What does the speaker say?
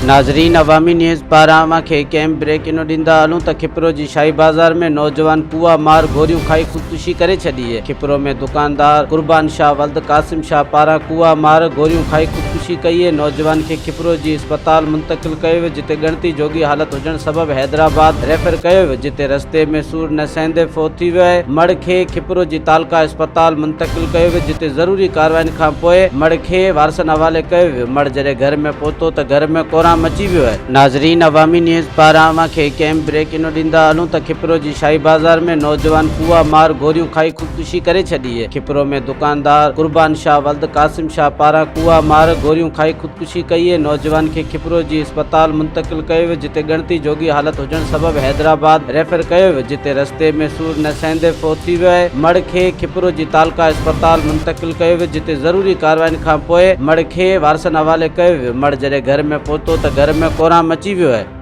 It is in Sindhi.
ناظرين عوامي نيوز پاران اوهان کي هڪ اهم بريڪ انو ڏيندا هلون ته کپرو جي شاهي بازار ۾ نوجوان ڪوئا مار گوريون کائي خودڪشي ڪري ڇڏي. کپرو ۾ دڪاندار قربان شاهه ولد قاسم شاهه پاران ڪوئا مار گوريون کائي خودڪشي ڪئي. نوجوان کي کپرو جي اسپتال منتقل ڪيو ويو جتي ڳڻتي جوڳي حالت هجڻ سبب حيدرآباد ريفر ڪيو ويو جتي رستي ۾ سور نه سهندي فوت ٿي ويو آهي. مڙهه کي کپرو جي تعلقه اسپتال منتقل ڪيو ويو جتي ضروري ڪارروائين کانپوء مڙهه کي وارثن حوالي ڪيو ويو. مڙهه جڏهن گهر ۾ پهتو ته گهر ۾ ڪوران مچي ويو آهي. ناظرين عوامي نيوز پاران اوهان کي هڪ اهم بريڪ انو ڏيندا هلون ته کپرو جي شاهي بازار ۾ نوجوان ڪوئا مار گوريون کائي خودڪشي ڪري ڇڏي. کپرو ۾ دڪاندار قربان شاهه ولد قاسم شاهه پاران ڪوئا مار گوريون کائي خودڪشي ڪئي. نوجوان کي کپرو جي اسپتال منتقل ڪيو ويو جتي ڳڻتي جوڳي حالت هجڻ سبب حيدرآباد ريفر ڪيو ويو جتي رستي ۾ سور نه سهندي فوت ٿي ويو آهي. مڙهه کي کپرو جي تعلقه اسپتال منتقل ڪيو ويو جتي ضروري ڪارروائين کانپوء مڙهه کي وارثن حوالي ڪيو ويو. مڙهه جڏهن گهر ۾ پهتو ته گهر ۾ ڪوران مچي ويو آهي.